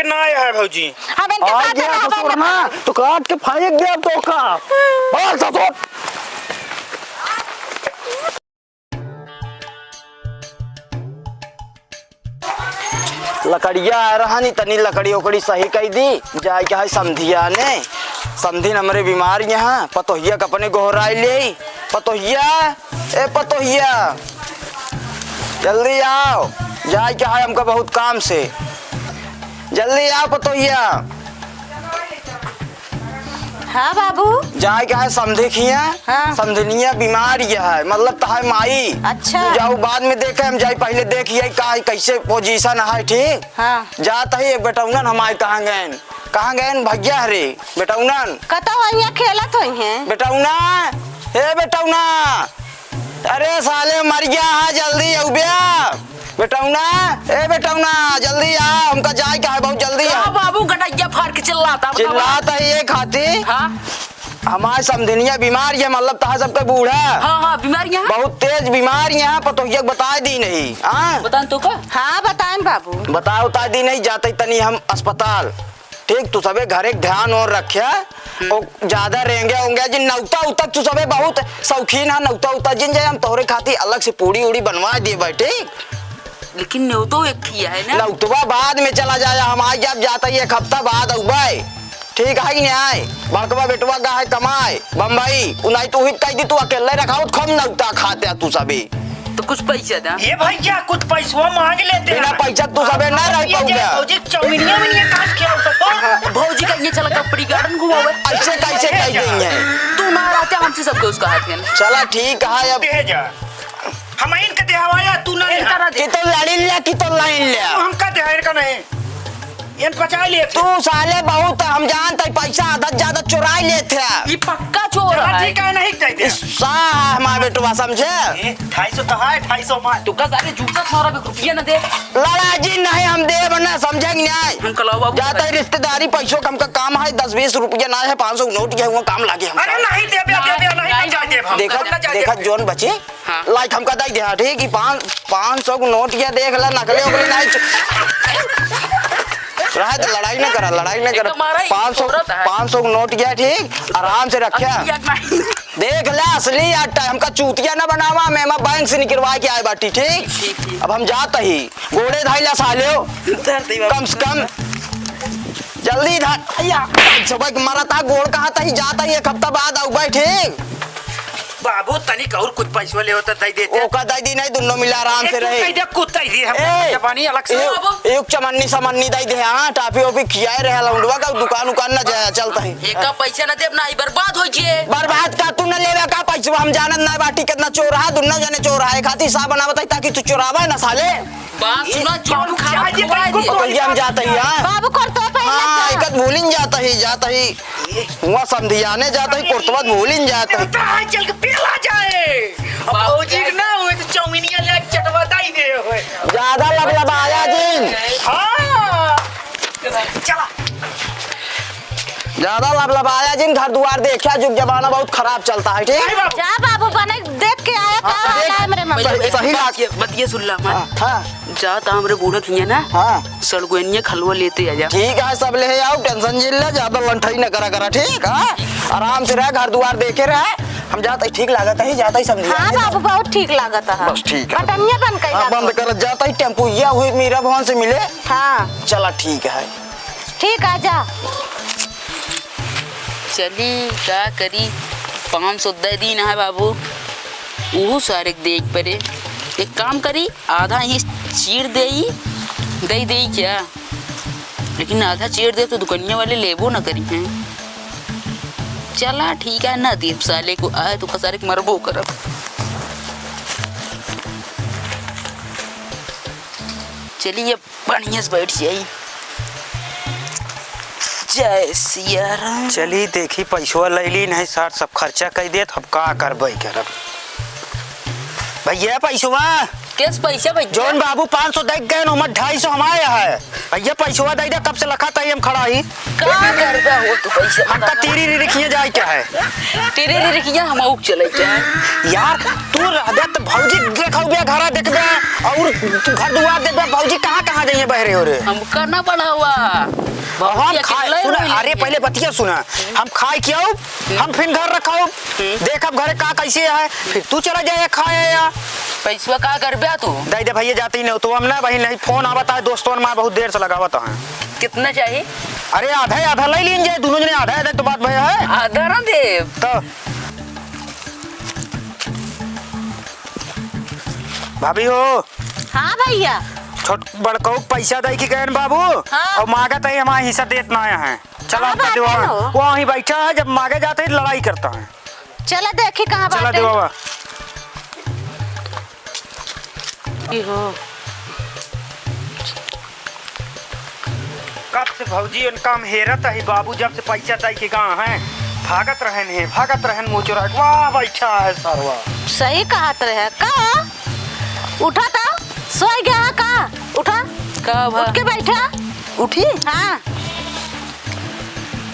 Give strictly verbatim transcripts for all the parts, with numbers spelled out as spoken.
ना आया है भौजी। हम इनके आ साथ गया रहबो ससुर ना। ना, तो काट के फेंक दे अब तो का। और ससुर। लकड़िया आ रहा नी, तनी लकड़ी ओकड़ी सही कई दी, जाए के है समधिया ने। समधिन हमरे बीमार यहाँ, पतोहिया के अपने गोहराई ले। पतोहिया, ए पतोहिया, जल्दी आओ, जाए के है हमका बहुत काम से। जल्दी आओ पतोहिया। हाँ बाबू। जाए के है समधी खिया। हाँ। समधिनिया बीमार ये है, मतलब तहार माई। अच्छा। तू जाऊ बाद में देखे, हम जाई पहिले देख आई का है, कैसे position है, ठीक? हाँ। जात ही एक बेटौनन हमारे कहाँ गएन, कहाँ गएन भैया हरे बेटौनन? कतौ हियाँ खेलत होइहैं। बेटौना, हे बेटौना, अरे साले मर गया है, जल्दी अउबे। बेटौना, ए बेटौना, जल्दी आ, हमका जाए के है, बहुत जल्दी का आ। बाबू गटैया फाड़ के चिल्लाता, बताओ। चिल्लाता है ये खाती। हाँ। हमार समधिनिया बीमार ये, मतलब तहा सबके बूढ़ा। हाँ, हाँ, बीमार यहाँ। बहुत तेज बीमार यहाँ, पतोहिया के बताए दी नहीं। हाँ। बताएन तो का? हाँ, बताएन बाबू। बताओ, बताए दी नहीं, जाते तनी हम अस्पताल। ठीक, तू सबे घरे क ध्यान और रख्या। हम्म। ओ, ज्यादा रेंगे होंगे जिन नौता उतक, तू सबे बहुत शौकीन है नौता उतक जिन, जे हम तोहरे खातिर अलग से पूड़ी उड़ी बनवा दिए भाई, ठीक? लेकिन नेवतो एक ही है ना? नौतवा बाद में चला जाए, हम आई जब जाता ही एक हफ्ता बाद अउबे। ठीक है कि नहीं? बड़कवा बेटवा गा है कमाए बम्बई, उ नहीं तू ही कह दी, तू अकेले रखावत खम नौता खाते तू सबे। तो कुछ पैसा दा। ये भैया, कुछ पैसवा मांग लेते बिना हैं। पैसा तू सबे ना रह भौजी, पाऊंगा। भौजी, चौमिनिया मिनिया कास खियाओ ससुर। भौजी का ये चला कपड़ी garden घुमावे। ऐसे कैसे कह गई है? तू ना रहते हमसे सब दोस्त का हाथ में। चला ठीक है अब। दे जा। हम इनके देहवाया, तू ना इनका देहा। ना दे। कि तो लड़िन लिया, कि तो लाइन लिया। तू हमका देहा, इनका नहीं। एन पचा लेत है। तू साले बहुत, हम जानत है, पैसा आधा से ज्यादा चोराई लेत है। ये पक्का चोर चला है। ठीक है, नहीं दे दे। इस सा हमार बेटवा, समझे? ए, ढाई सौ तो है, ढाई सौ मार। तू का सारे जूता छोरा भी रुपया न दे। लड़ा जी नहीं, हम देब ना, समझे कि नहीं? हम कलावा बाबू जाता है रिश्तेदारी, पैसों का हमका काम है, दस बीस रुपया ना है, पाँच सौ नोट के हुआ काम लागे हमका। अरे नहीं देबे, ना, देबे, नहीं, नहीं, ना जाए देब हम। देखा, हम ना जाए देखा देब। जोन बचे, हाँ। लाइक हमका दई दे, हाँ, ठीक, ई पाँच, पाँच सौ के नोट या देख ला, नकली उकली नहीं च-, रहे तो लड़ाई ना करा, लड़ाई ना करा। एक हमारा ही पाँच सौ, छोरा था। पाँच सौ के नोट या, ठीक, आराम से रख्या। असली या नहीं। देख ला, असली या टा-, हमका चूतिया ना बनावा, मैं, मैं बैंक से निकलवा के आए बाटी, ठीक? ठीक, ठीक। अब हम जात ही, गोड़े धाई ला साले हो। धर दे बाबू। कम से कम, जल्दी धर। या, सबक मरता, गोड़ कहाँ तही जात ही, एक हफ्ता बाद अउबे, ठीक? बाबू, तनिक और कुछ पैसवा लेवत दई देते। ओका दई दी नहीं, दुन्नो मिला आराम से रहे। कुछ दई दे, कुछ दई दे, हम ए, जबानी अलग से। एक, एक चमन्नी समन्नी दई दे, हाँ, टाफी ओफी खियाए रहे लौंडवा का, दुकान उकान ना जाए, चलता है। एका पैसा ना देब ना, ई बर्बाद हो जे। बर्बाद का तू ना लेवे का पैसा, हम जानत ना बाटी कितना चोर है, दुन्नो जने चोर है, खाती सा बनावत है ताकि तू चोरावे ना साले। बात सुना, ये जोन बाबू खा जाए, खवाए बाबू दे। पकड़ के हम जाता ही, हाँ। बाबू करतो पहले हाँ, से। एक भूलिन जाता ही, जाता ही। हुआ समधियाने जाता ही, कुर्तवा भूलिन जाता ही। चल के पेला जाए। अब बाबू भौजी के जाए। ना हुए तो चौमिनिया ले चटवा दाई दे हुए। ज्यादा लबलबाया जिन। हाँ। चला। ज्यादा लबलबाया जिन, घर दुआर देखा, जुग जमाना बहुत खराब चलता है, ठीक? जा बाबू, बने देख के आया, का हाँ, हाल देख, है हमरे मम्मी? सही, सही बात। बतिया, बतिया सुन ला हमार। हाँ, हाँ। जा त हमरे बूढ़ा खिया ना, हाँ। सड़गोनिया खलवा लेते आ जा। ठीक है, सब ले आओ, tension जिन ले, ज्यादा लंठाई न करा करा, ठीक है? आराम से रह, घर दुआर देखे रह, हम जात ही, ठीक लागत ही, जात ही समधिया हाँ बाबू, बहुत ठीक लागत है। बस ठीक है। बटनिया बंद कर हाँ, बंद कर, जात ही, टेम्पू या हुई मीरा भवन से मिले। हाँ। चला ठीक है। ठीक है, जा। चली, का करी, पाँच सौ दे दीन है बाबू, उहू सारे के देख परे। एक काम करी, आधा ही चीर देई, दे देई क्या? लेकिन आधा चीर दे तो दुकनिया वाले लेबो न करी हैं। चला ठीक है, ना देब साले को, आए तो सारे के मरबो करब। चली अब बढ़िया से बैठ जाई। जय सिया राम। चली देखी, पैसवा लैली नहीं, सार सब खर्चा कर देत, अब का करबे करब। भैया, पैसवा, केस पैसा भैया? जौन बाबू पाँच सौ दइ गए न, ओमा ढाई सौ हमारे है। भैया पैसवा दइ दे, कब से लखा तई हम खड़ा ही। का करबा हो तू पैसा? हमका तीरी री रिखिए जाए क्या है? तीरी री रिखिए हम आउक चले क्या है? यार, तू रहबे त भौजी देखबे, घरा देखबे, और तू घर दुआर देखबे, भौजी कहाँ कहाँ जाइए बहरे हो रे? हमका ना बढ़ावा। भौजी हम खाए, अकेले सुना, रह अरे लेंगे। पहले बतिया सुना, हम खाए के आउब, हम फिर घर रखाउब, हम्म। देखब घरे का कैसे है, फिर तू चला जाए खाए या। पैसवा का करबे तू? दे दे भैया, जाते ही नहीं तो हम ना भाई नहीं, फोन आवत है दोस्तों में, बहुत देर से लगावत है। कितना चाहिए? अरे आधा आधा ले लीन जाए, दोनों जने आधा आधा तो बात भय है। आधा ना दे। तो भाभी हो। हाँ भैया। छोट बड़कऊ पैसा दे के गए न बाबू। हाँ। और मांगत है, हमारा हिस्सा देत ना आया है। चला कहाँ हमका बाटे देवा। हो? वो वहीं बैठा है, जब मांगे जाते हैं लड़ाई करता है। चला देखी कहाँ चला बाटे। देवा। की हो? कब से भौजी उनका हम हेरत ही बाबू, जब से पैसा दे के गा हैं, भागत रहन है, भागत रहन मुँह चुरा के। वाह बैठा है सरवा। सही कहत रहे का? उठा तो, सोई गया है का? उठा। का बा? उठ के बैठा। उठी? हाँ।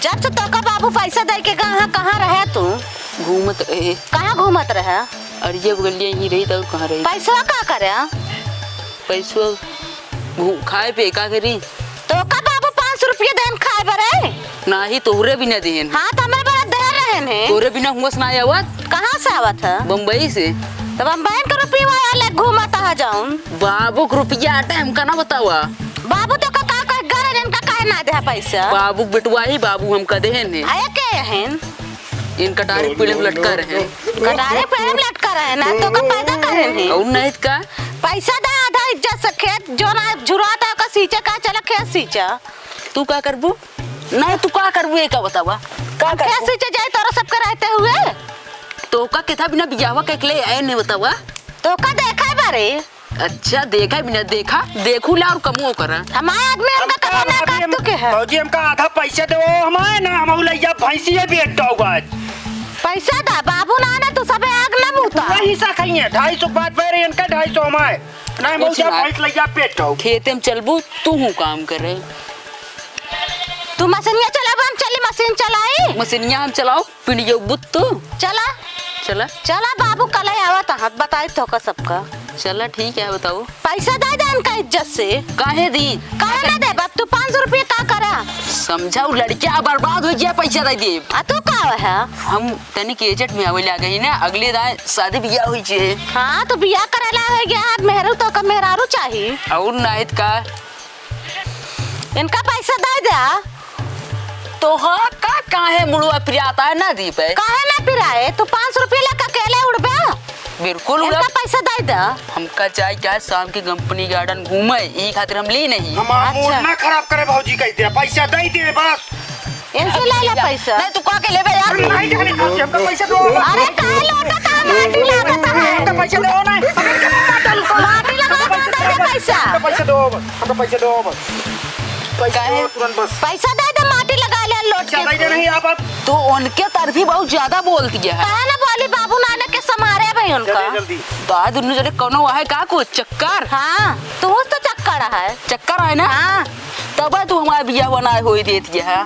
जब से तोका बाबू पैसा दे के गा हैं, कहाँ रहे तू? घूमत रहे। कहाँ घूमत रहे? अरे ये बगलिया यहीं रही तो कहाँ रही? पैसवा का करे? पैसवा घू-, खाए पे का करी? तोका बाबू पाँच सौ रुपया देन खाए बरे? नाही, तोहरे बिना देहन। हाँ, तो हमरे बड़ा दे रहन है। तोहरे बिना हुआस ना आवत। कहाँ से आवत है? बम्बई से। तो बम्बई का रुपया वाला ले घूमत है जौन। बाबू के रुपया आटे हमका ना बतावा। बाबू तो का, का कह गरज इनका काहे ना दे पैसा? बाबू के बेटवा ही बाबू हमका देहन है। आया के हन? इन कटारे के पेड़ में लटका रहे हैं। कटारे पेड़ में लटका रहे हैं ना, तो का पैदा करे हैं? और नहीं का? पैसा दे आधा इज्जत से खेत, जो ना झुराता का सींचे का, चला खेत सींचा। तू का करबू? नहीं, तू का करबू, ये का बतावा? का हम खेत करबू? सींचे जाए तोरा सबके रहते हुए? तो का केथा बिना बियाहवा के ले आए नहीं बतावा? तो का देखा बारे? अच्छा, देखा बिना देखा, देखू ला और कमुओ करा। हमारे आदमी हमका हमका कहा ना भाभी, हम, काटू के है। भौजी, हमका आधा पैसा देवो, हमारे ना, हम लइया भैंसी है भी एक दो बार। पैसा दा, बाबू ना, ना, तू सबे आग ना मुता। वही सा खाइए, ढाई सौ बात पै रही, इनका ढाई सौ हमारे। ना, हम कुछ जा ना। भैंस लइया पेट दो। खेते में चलबू, तू हूँ काम करे। तू मशीनिया चलाबा, हम चली मशीन चलाई। मशीनिया हम चलाओ। पिनियो बुत्तू। चला। चला। चला बाबू, कल ही आवत हाथ बताई तोका सबका। चला ठीक है, बताओ। पैसा दे दे इनका इज्जत से। काहे दी? काहे ना देबा? तू पाँच सौ रुपया का करा? समझा, उ लड़किया बर्बाद हो गया, पैसा दे दे। आ तू का है? हम तनिक एजेट में आवे लागे ही ना, अगले दाए शादी बियाह होई छे। हाँ, तो बियाह करे ला हो गया, मेहरू तो का मेहरारू चाही। और नाहित का इनका पैसा दे दे। तोहका काहे मुड़वा पिराता है, ना दी पे? काहे ना पिराए? तू पाँच सौ रुपया लेके अकेले उड़बे? बिल्कुल इनका उड़ब। पैसा दे दे। हमका जाए क्या है शाम के कंपनी गार्डन घूमे, यही खातिर हम ली नहीं। हमार मूड अच्छा। ना खराब करे भौजी, कहते हैं पैसा दे दे बस। इनसे ले ले पैसा। नहीं, तू का के लेबे यार? अरे नहीं, नहीं, नहीं, हमका पैसा दो। अरे काहे लौटत है, माटी लागत है। हमका पैसा दो ना। माटी लगा दे, दे पैसा। हमका पैसा दो बस। हमका पैसा दो बस। पैसा काहे? दो तुरंत बस। पैसा दे दे, माटी लगा ले लोट के। पैसा दे दे नहीं आप, आप। तू उनके तरफी बहुत ज्यादा बोलती है। काहे ना बोली, बाबू नाने के समारे भाई उनका। जल्दी, जल्दी। तो आज दोनों जने कौनो है का कुछ चक्कर? हाँ, तू तो चक्कर है। चक्कर है ना? हाँ। तब तू हमारा बियाह बनाए होई देती है।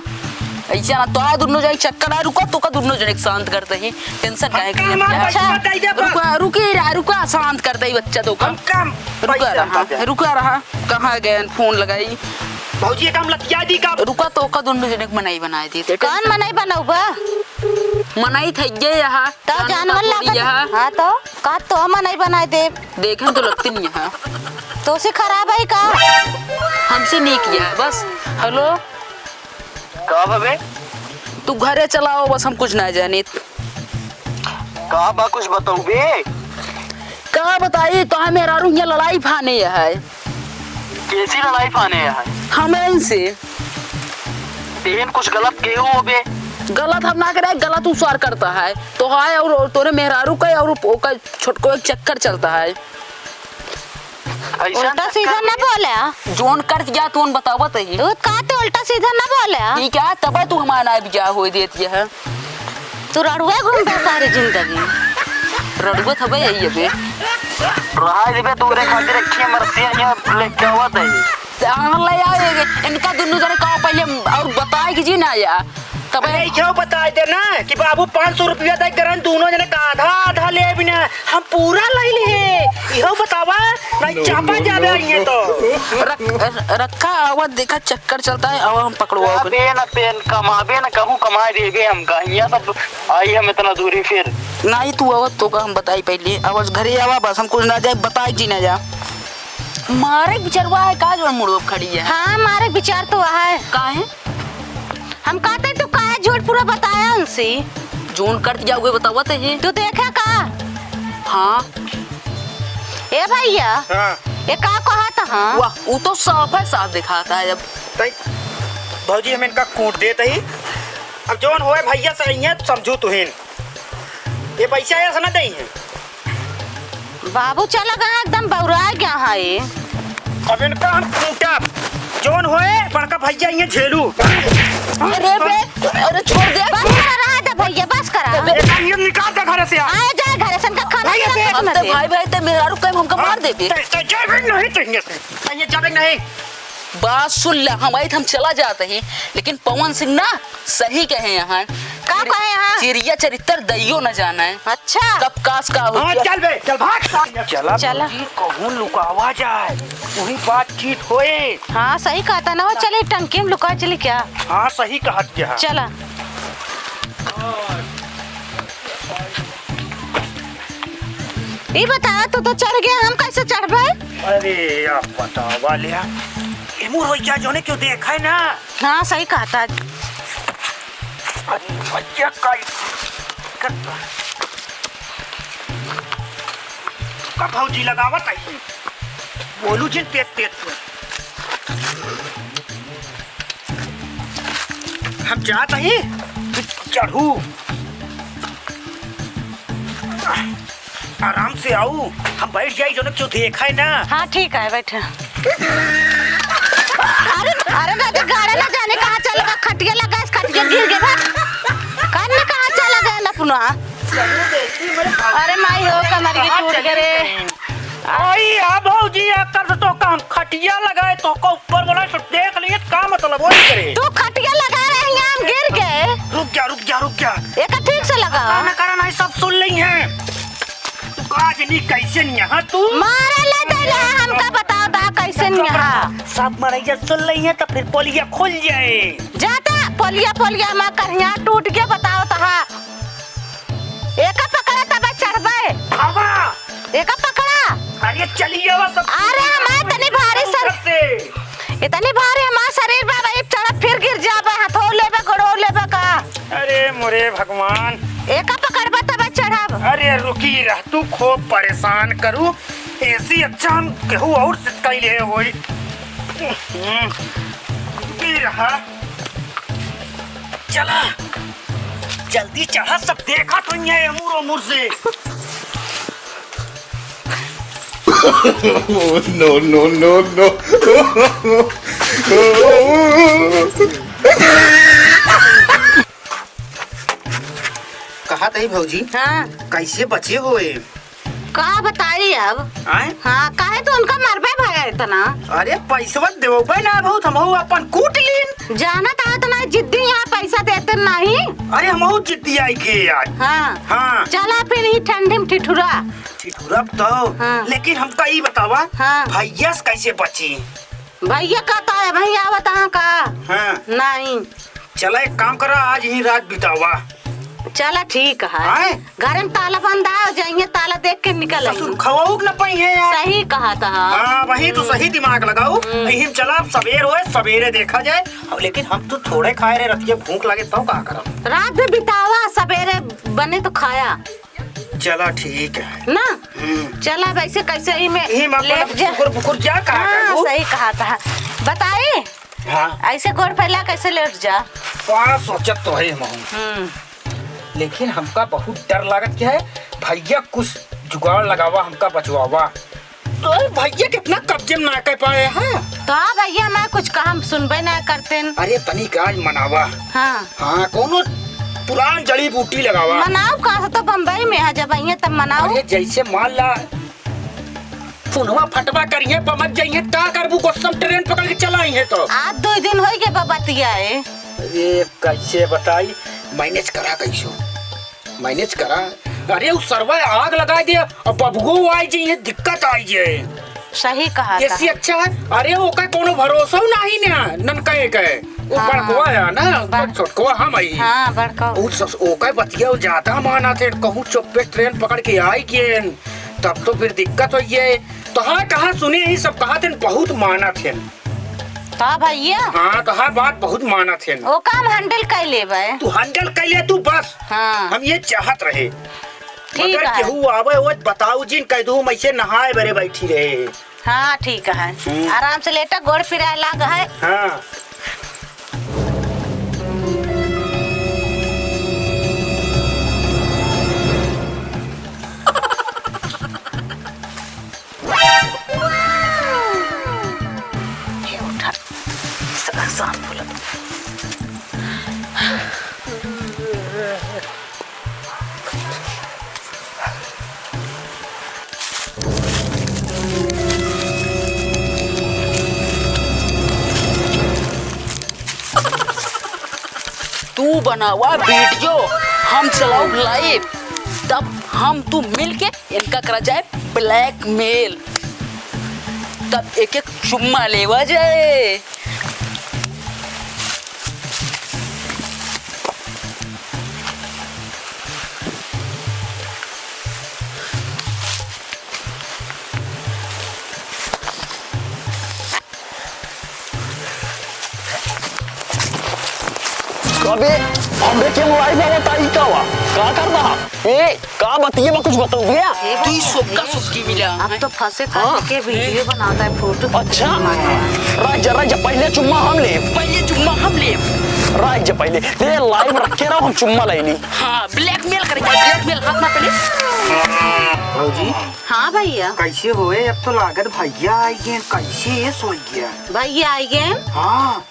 ऐसा ना तो आज दोनों जने चक्कर आ, रुका तो का दोनों जने शांत करते ही। टेंशन काहे हमका के हमार लेती है? पैसा दे दे बस। रुका, रुकी रहा, रुका, शांत करते ही बच्चा तो का। हमका रुका पैसा रहा, दे दे। रुका रहा। कहाँ गए फोन लगाई? भौजी, एक हम लतिया दी का? रुका तो का दोनों जने के मनई बनाए देते। कौन मनई बनौबा? मनई थे ये यहाँ। तो जानवर लागत। यहाँ। हाँ तो का तो मनई बनाए दे। देखे तो लगती नहीं है। तो से खराब है का? हमसे नहीं किया है बस। हेलो। का बा बे? तू घरे चलाओ बस, हम कुछ ना जानित। का बा, कुछ बतौबे? का बताई, तो हम मेहरारू हियाँ लड़ाई फाने है। कैसी लड़ाई फाने है? हम इनसे। तेहन कुछ गलत केहू होबे? गलत हम ना करे, गलत उ सार करता है। तो है और, और तोरे मेहरारू का और ओका छोटको एक चक्कर चलता है। ऐसा उल्टा सीधा ना बोले। जोन कर जा, तोन बतावत ही। तू का ते उल्टा सीधा ना बोले। ठीक है, तब तू हमारा ना बियाह होई देती है। तू रड़ुए घूमबे सारी जिंदगी। रड़ुए थबे यही अबे। रहा देबे, तोरे खातिर रखिए मरसिया यहाँ लेके आवत है। तो हाँ, ले आओ ये, इनका दुनू जने का पहले और बताए कि जी ना या। तब अरे, यो बताए दे ना कि बाबू पाँच सौ रुपया दे करन, दुनू जने का आधा आधा ले बिना हम पूरा ले लिए। यो बतावा, नहीं चापा जाबे आइए तो। रख-, रखा, आवा देखा, चक्कर चलता है, आवा हम पकड़वाओ। अबे ना पेन कमाबे ना, कहूँ कमाए देबे हमका, यहाँ सब आई हम इतना दूरी फिर। नहीं, तू आवा, तो का हम बताई पहले, आवा घरे आवा, बस हम कुछ ना जाए, बताए जी ना जा। मारे बिचरवा है का, जो मुड़ो खड़ी है? हाँ, मारे बिचार तो है। का है? हम कहते तू काहे झूठ पूरा बताया उनसे? जोन करत जाओगे बतावा ते ही। तू देखे का? हाँ। ए भैया, हाँ। ये का कहत हाँ? वाह, वो तो साफ है, साफ दिखाता है अब। तई भौजी हम इनका कूट देत ही। अब जोन होए भैया सही है, समझू तुहिन। ये पैसा ऐसा ना दे हैं। बाबू चला गया, एकदम बौरा गया है ये। अब इनका हम कूटब, जोन होए बड़का भैया ये झेलू। अरे बे, अरे छोड़ दे। बस करा, रहा दे भैया, बस करा। अबे। ये निकाल दे घर से। आए जाए घर से, इनका खाना भैया, खिला दे। अब तो भाई, भाई, ते मेहरारू कहीं हमका मार देबे। ते, ते जाबे नहीं, ते ये से। ते ये जाबे नहीं। बात सुन ले, हम आई त हम चला जात ही, लेकिन पवन सिंह ना सही कहे यहाँ। का चिर-, कहे यहाँ? चिड़िया चरित्र दैयो न जाने। अच्छा। कब कास का हो हाँ, गया। चल बे, चल भाग। चला चला। भौजी, कहूँ लुकावा जाए, वही बातचीत होए। हाँ, सही कहता ना हो, चले टंकी में लुका चली क्या? हाँ, सही कहत क्या। चला। ई बतावा, तू तो चढ़ गया, हम कैसे चढ़बे? अरे, आप बतावा ले, एमू रोइया जोने क्यों देखा है ना? हाँ, सही कहता। अरे भैया, का करता? का भौजी लगावत है? बोलू जिन तेज तेज से। हम जात ही, तू चढ़ू। आराम से आऊ, हम बैठ जाई, जोने क्यों देखा है ना। हाँ, ठीक है, बैठ। अरे, अरे दादा, गाड़ा ना जाने कहाँ चल गया, खटिया लगा, खटिया गिर गया, भाग। कान में कहाँ चला गया लपुना? अरे माई हो, कमर के टूट गए रे। आई आ भौजी, एकर से तो काम खटिया लगाए, तो को ऊपर वाला से देख लिए, का मतलब वही करे? तू खटिया लगा रहे हैं, हम गिर गए। रुक जा, रुक जा, रुक जा। एका ठीक से लगा। ना करा, नहीं सब सुन ली हैं। तू का जनी कैसे नहीं यहाँ तू? मारे ले दे ले, हमका बताओ दा कैसे नहीं यहाँ? सब मरैया सुन ली हैं तो फिर पोलिया खुल जाए। जाता पोलिया, पोलिया मा करिया टूट गया, बताओ तहा। एका पकड़ा तब चढ़बे। बाबा! एका पकड़ा। अरे चलिए वो सब। अरे हमार इतनी भारी सर-, से। इतनी भारी हमार शरीर बा, भाई चढ़ब फिर गिर जाबे, हाथों लेबे, गोड़ों लेबे का। अरे मोरे भगवान। एका पकड़बे तब चढ़ब। अरे रुकी रह, तू खूब परेशान करू, ऐसी अच्छा हम केहू और से कैले होई। हम्म, रुकी रहा। चला, जल्दी चढ़ा, सब देखा तो नहीं है, अमूर अमूर से। No, no, no, no। कहा तही भौजी, हाँ। कैसे बचे होए? का बताई अब? आय? हाँ, काहे तो उनका मरबे भय इतना? अरे, पैसवा देबे ना बहुत, हमहू अपन कूट लीन। जानत आवत ना जिद्दी यहाँ पैसा देते नहीं। अरे, हमहू जिद्दी आई के आज। हाँ। हाँ। चला फिर ही ठंडी में ठिठुरा। ठिठुरब तो। हाँ। लेकिन हमका ई बतावा, हाँ। भैया से कैसे बची? भैया का तो है, भैया आवत हाँ का? हाँ। नहीं। चला एक काम करा, आज ही रात बितावा। चला ठीक है। आए? घर में ताला बंद है, जाइए ताला देख के निकल आइए। ससुर खवाऊ के न पाई है यार। सही कहा था। हाँ, वही तो हम्म। सही दिमाग लगाऊ। हम्म। यही में चला, अब सवेर होए, सवेरे देखा जाए। अब लेकिन हम तो थोड़े खाए रहे, रतिया भूख लगे तो का करब? रात में बितावा, सवेरे बने तो खाया। चला ठीक है। ना? हम्म। चला वैसे कैसे ही में यही में अपन लेट जा। बुकुर बुकुर जा, का हाँ, करबू? सही कहा था। बताई? हाँ। ऐसे गोड़ फैला कैसे लेट जा? का सोचत तो है हम। हम्म। लेकिन हमका बहुत डर लागत क्या है, भैया कुछ जुगाड़ लगावा, हमका बचवावा। तो भैया कितना कब्जे में ना कर पाए हैं। तो हाँ भैया, हमारे कुछ काम सुनबे ना करते न। अरे तनिक आज मनावा। हाँ। हाँ, कोनो पुरान जड़ी बूटी लगावा। मनाओ का तो बम्बई में है, जब आइए तब मनाओ। अरे जैसे मान ला, पुनवा फटवा करिहे, पमक जइहे, का करबू? गुस्सा में ट्रेन पकड़ के चला अइहे तो। आज दो दिन होइ गए बा बतियाए। अरे, कैसे बताई, मैनेज करा कैसो। मैनेज करा। अरे, उ सरवा आग लगाइ दे, अब बबुओ आइ जइहे, दिक्कत आइ जाए। सही कहा एसी था। अच्छा है। अरे, ओका कोनो भरोसा नाही ना, ननका एक है। वो हाँ। बड़कवा है ना, बड़- छोटकवा हम आई। हाँ, बड़कवा। उ सस-, ओका बतिया उ ज्यादा मानत है, कहूँ चुप्पे ट्रेन पकड़ के आइ गेन, तब तो फिर दिक्कत होइ जाए। तो हाँ, कहा सुने ही सब कहा थे, बहुत मानत है। का भैया? हाँ, तोहार बात बहुत मानत है। ओका हम हैंडल कर लेबे। तू हैंडल कर ले तू बस। हाँ। हम ये चाहत रहे। ठीक मगर है। केहू आवे वो बताऊ जिन कह दू, हम ऐसे नहाए बरे बैठी रहे। हाँ, ठीक है। हम्म। आराम से लेटा, गोड़ पिराए लाग है। हाँ। हे उठा, साला सांप बोला। तू बनावा वीडियो, हम चलाऊ लाइव, तब हम तू मिल के इनका करा जाए ब्लैकमेल, तब एक एक चुम्मा लेवा जाए। अबे, हमरे के मोबाइल में बताई का वा? का करता हा? ए, का बतिये बा, कुछ बताऊ भैया? तू ही सबका सुक्की मिला। अब तो फंसे खाने हाँ। के वीडियो बनाता है, फोटो अच्छा? खींचता है। राइट जा, राइट जा, पहले चुम्मा हम ले। पहले चुम्मा हम ले। राइट जा, पहले ते लाइव रखे रहो, हम चुम्मा ले ली। हाँ, ब्लैकमेल कर जा, ब्लैकमेल, हाथ ना पहले। भौजी। हाँ भैया। कैसे होए? अब तो लागत भैया आइ गए, कैसे ये सोई गया? भैया आइ गए? हाँ।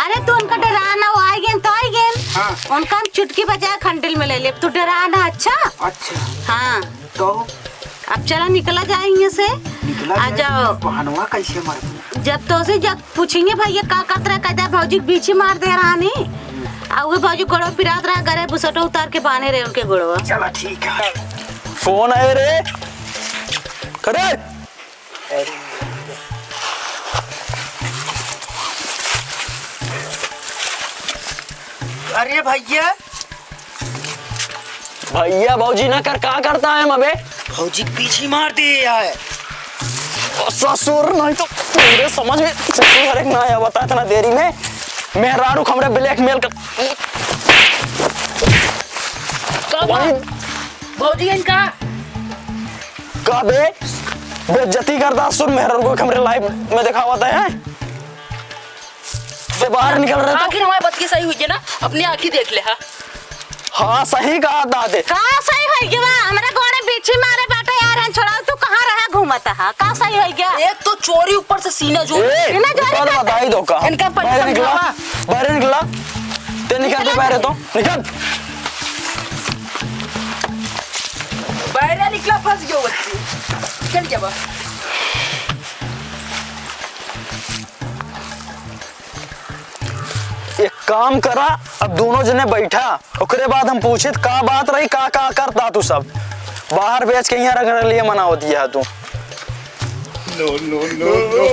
अरे तू उनका डरा ना, वो आइ गए तो आइ गए। हाँ। उनका हम चुटकी बजाए खंडिल में ले ले, तू डरा ना, अच्छा? अच्छा। हाँ। तो? अब चला निकला जाए यहाँ से। निकला आ जाए, जाओ। बहनवा कैसे मर गई? जब तो से जब पूछेंगे भैया का करत रहे, कहता भौजी के बीछी मार दे रहा नी। आ उहे भौजी गोड़वा पिरात रहा, गरे बुसटो उतार के बांधे रहे उनके गोड़वा। चला ठीक है। कौन है रे? अरे! अरे भैया। भैया भौजी ना कर, का करता है अबे? भौजी के बीछी मार दे यार। ओ ससुर, नहीं तो पूरे समझ में ससुर हर एक ना आया बता इतना देरी में। मेहरारू हमरे ब्लैकमेल कर। का वही भौजी इनका? का बे? बेइज्जती करता सुन, मेहरारू को हमरे लाइव में दिखावत है। बे बाहर निकल रहे तो। आखिर हमारे बतिया सही हुई है ना, अपनी आँखी देख ले, हाँ। हाँ, सही कहा दादे। का सही होई गवा? हमरे गोड़े बीछी मारे बाटे यार, हम छोड़ा, तू कहाँ रहा घूमत हा? का सही होई गवा? एक तो चोरी ऊपर से सीना जोरी। ए, सीना जोरी ऊपर का? बताई दो का? इनका पहले बाहर निकला, समझावा। बाहर निकला। ते निकल तू बाहर तो, निकल। बाहर निकला, फंस गयो बच्ची। निकल गया बा। एक काम करा, अब दोनों जने बैठा, ओकरे बाद हम पूछित का बात रही, का, का करता तू सब। बाहर बेच के यहाँ रख, रख लिए मनावत ये तू। No, no, no, no।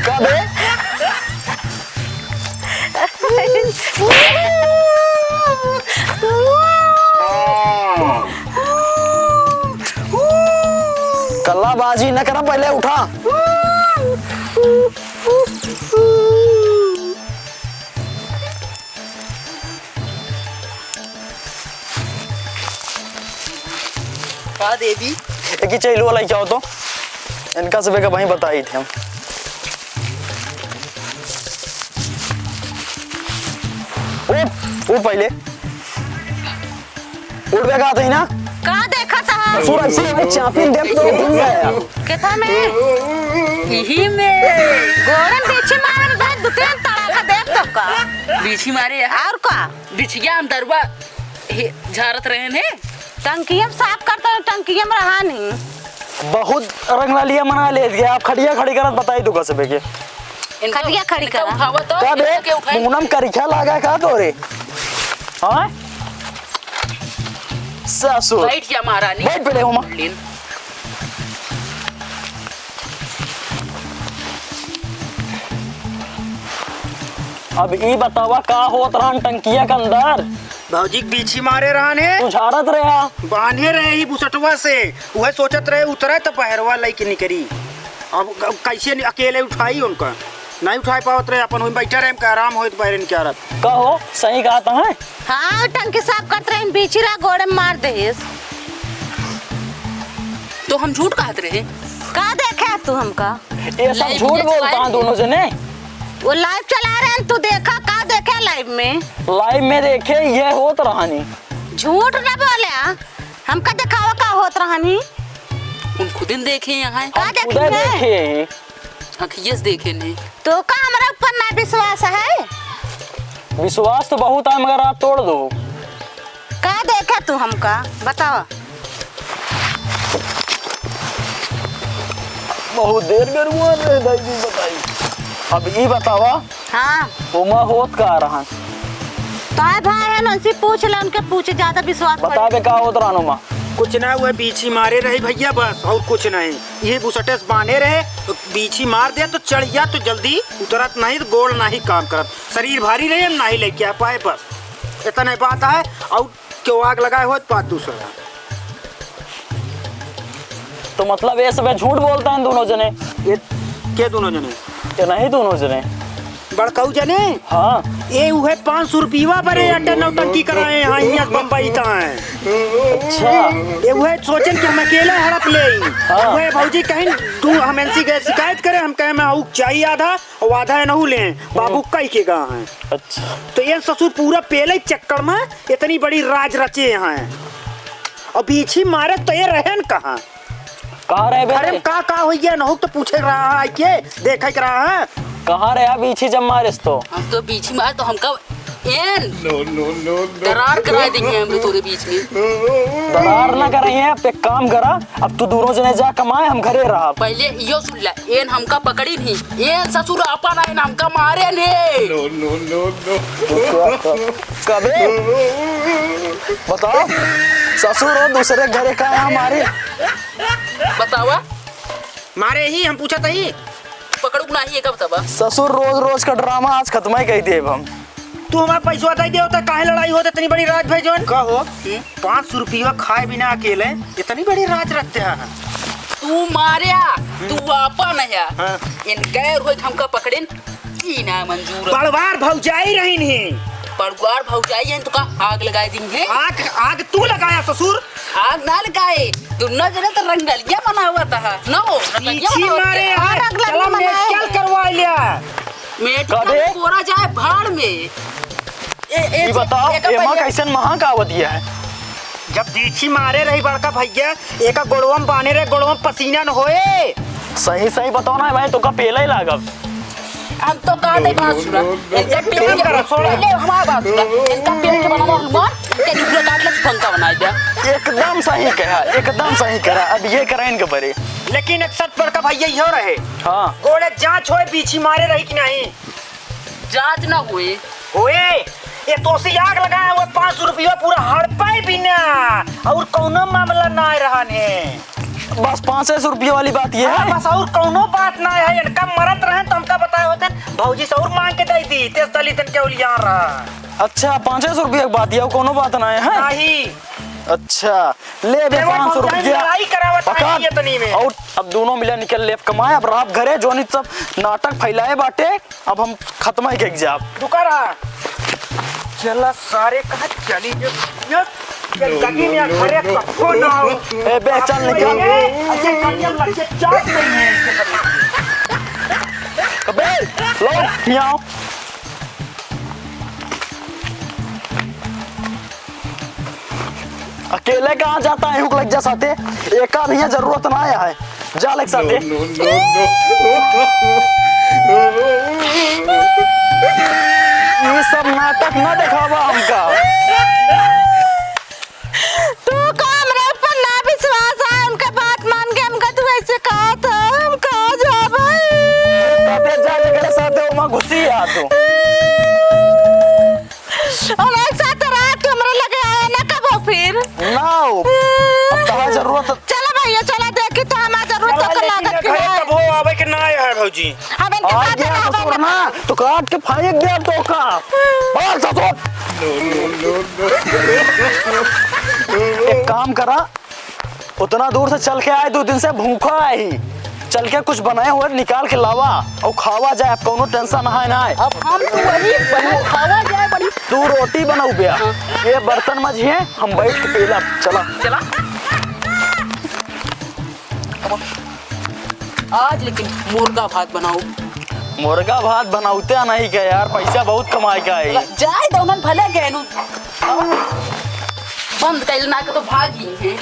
का बे? कल्लाबाजी न करा, पहले उठा। का देवी? एक ही चैलुआ लइके आओ तो। इनका सबे का वहीं बताई थे हम। उठ, उठ पहले। उठ बे, कहत ही ना। का देखत हा? ससुर, ऐसे ही चापिन देख तो घूम गया। केथा में? इही में। गोड़न बीछी मारे में दू तीन तड़ाका देख तो का। बीछी मारे है। और का? बिछिया अंदरवा हे, झारत रहे ने। टंकिया में साफ करत रहे, टंकिया में रहा नहीं। बहुत रंग लालिया मना ले दिया। आप खटिया खड़ी करत बताई दो कसबे के। इनका खटिया खड़ी इनका करा। उठावा तो, का बे? इनका के उठाई। मुंह में करिखा लागा का तोरे? हाँ? ससुर। बैठ जा महारानी। बैठ पहले, होमा। लेन। अब ई बतावा का होत रहन टंकिया के अंदर? भौजी के बीछी मारे रहन है। तू झाड़त रहा। बांधे रहे ही बुसटवा से, उहे सोचत रहे उतरे तो बहरवा लइके निकरी। अब, अब कैसे नि-, अकेले उठाई उनका? नहीं उठाए पावत रहे, अपन वहीं बैठा रहे, हमका आराम होत बहरे निकारत। का हो, सही कहत है? हाँ, टंकी साफ करत रहे, बीछी रहा, गोड़े में मार देहिस। तो हम झूठ कहत रहे। का देखे तू हमका? ये सब नहीं, झूठ मुझे बोलता है दोनों जने। वो live चला रहे हैं, तू देखा, का देखे live में? Live में देखे, ये होत रहनी। झूठ ना बोले, हमका देखावा का होत रहनी। उन खुदिन देखे यहाँ। का हम खुदे देखे हैं? देखे हैं। अखिए से देखे नहीं। तो का हमरा ऊपर ना विश्वास है? विश्वास तो बहुत है, मगर आप तोड़ दो। का देखे तू हमका? बतावा। बहुत देर गरुआ रहे, दाई जी बताई। अब ई बतावा, हाँ। ओमा होत का रहन? ताए भाई है ना, उनसे पूछ ले, उनके पूछे, ज्यादा विश्वास बता बे, का होत रहन ओमा? कुछ ना, वह बीछी मारे रही भैया, बस और कुछ नहीं। ये बुसटे से बांधे रहे, तो बीछी मार दे तो चढ़ जा, तो जल्दी उतरत नहीं, तो गोड़ नहीं काम करत, शरीर भारी रहे, हम नहीं लेके आ पाए, बस इतने बात है। और क्यों आग लगाए हो पाँच दूसरा? तो मतलब ये सब झूठ बोलता है दोनों जने? ये के दोनों जने? ये नहीं दोनों जने। बड़काऊ जने? हाँ। ये उहे पाँच सौ रुपया बरे अड्डा नौटंकी कराए हैं, यहाँ बम्बई ता है। अच्छा। ये उहे सोचन कि हम अकेले हड़प ले। हाँ। उहे भौजी कहीं तू हम इनसे गए शिकायत करे, हम कहे मैं आऊ चाहिए आधा, और आधा है नहू ले, बाबू कई के गा हैं। अच्छा। तो ये ससुर पूरा पेले चक्कर में इतनी बड़ी राज रचे हैं। और बीछी मारे तो ये रहन कहाँ? कहाँ रहे बे? अरे का, का हो गया? नहुक तो पूछे रहा है, के देखे के रहा है। कहाँ रहे बीछी जब मारिस तो? हम तो बीछी मार तो हमका एन No, no, no, no। दरार करा देंगे हम तो तोरे बीच में। दरार ना कराई है, अब एक काम करा, अब तू दोनों जने जा कमाए, हम घरे रहा। पहले यो सुन ले, एन हमका पकड़ी नहीं, एन ससुर आपन आए ना हमका मारे ने। No, no, no, no। कबे? बताओ, ससुर हो दूसरे घरे का है हमारे? बतावा। मारे ही हम पूछत ही। पकड़ू ना ही, एका बतावा। ससुर रोज रोज का ड्रामा आज खत्म ही कही देब हम। तू हमार पैसवा दे दे, तो काहे लड़ाई होत इतनी बड़ी रात भर जौन? का हो? हम्म? पाँच सौ रुपया खाए बिना अकेले इतनी बड़ी रात रखते हैं? तू मार्या, तू आपन है। हाँ। इनके रोज हमका पकड़िन, ई ना मंजूर। बड़वार भौजाई रही नहीं। बड़वार भौजाई है तो का आग लगाए दिन है? आग, आग तू लगाया ससुर? आग ना लगाए, दुन्नो जने तो रंगलिया मनावत है। ना हो, रंगलिया पीछे मनावत मारे है। आग, आग चला लगाए। मेडिकल करवा लिया। मेडिकल कबे? में बोरा जाए भाड़ में। ए, ए, ई बताओ, एका एमा पहिले कैसन महक आवत है? जब बीछी मारे रही बड़का भैया, एका गोड़वा में बांधे रहे, गोड़वा में पसीना न होए। सही, सही बताओ ना भाई, तोका पेला ही लागब। हम तो का दे बात सुना। इनका पेट के काम करा, छोड़ा। पहले हमारा बात सुना। इनका पेट के बनावा हनुमान, इनके निकले काट ले, फंका बनाई दे। एकदम सही कहा, एकदम सही कहा। अब ये करा इनके बरे। लेकिन एक शर्त बड़का भैया यो रहे। हाँ। गोड़े जांच होए, बीछी मारे रही कि नहीं? जांच ना हुए। होए, ये तोसी आग लगाए हुए पाँच सौ रुपया पूरा हड़पाए बिना और कौनो मामला ना आए रहन है। बस पाँच सौ रुपया वाली बात ये हाँ, है? बस और कौनो बात ना है। इनका मरत रहन तो हमका बताए होते, भौजी से और मांग के दे दी, तेज दलितन के उलियान रहा। अच्छा, पाँच सौ रुपया की बात ये, और कौनो बात ना है, हैं? नहीं। अच्छा, ले बे देखो, पाँच सौ भौजाई रुपया। लड़ाई करावत पकड़। नहीं है तनी में। और अब दोनों मिला निकल ले, अब कमाए, अब रात घरे, जोनी सब नाटक फैलाए बाटे, अब हम खत्म ही कइके जाब। रुका रहा। चला सारे कहाँ चली जो, जो, ये लो, गली में लो, घरे लो। कखो ना हो। ए बे, चल निकल। ये, अच्छा, गली में लगे चाप नहीं है इसके कभी। अबे, लो, यहाँ आओ। अकेले कहाँ जाता है, हुक लग जा साथे। एका भैया जरूरत ना आया है, जा लग साथे। No, no, no, no। ये सब नाटक ना दिखावा हमका। तू का आ तू। और एक साथ रात के हमरा लगे आया ना कबो फिर। ना हो। अब तहार जरूरत। चला भैया, चला देखी तो हमार जरूरत चला तो लेकिन लागत कि देखा है। तब वो आवे के ना आया है भौजी। अब इनके आ साथ गया रहबे ससुर ना। ना, तो काट के फेंक दिया तो का। मार ससुर। एक काम करा, उतना दूर से चल के आए, दो दिन से भूखा है ही। चल के कुछ बनाए हुए निकाल के लावा और खावा जाए, अब कौनो tension है ना है। अब हम तो वही बने खावा जाए बड़ी। तू रोटी बनाऊ बे, हाँ। ये बर्तन मजिए, हम बैठ के पेला। चला। चला। आज लेकिन मुर्गा भात बनाओ। मुर्गा भात बनाउते नहीं का यार, पैसा बहुत कमाए का है। जाए तो उन्हन भले गए नु। बंद कैल ना के तो भाग ही हैं।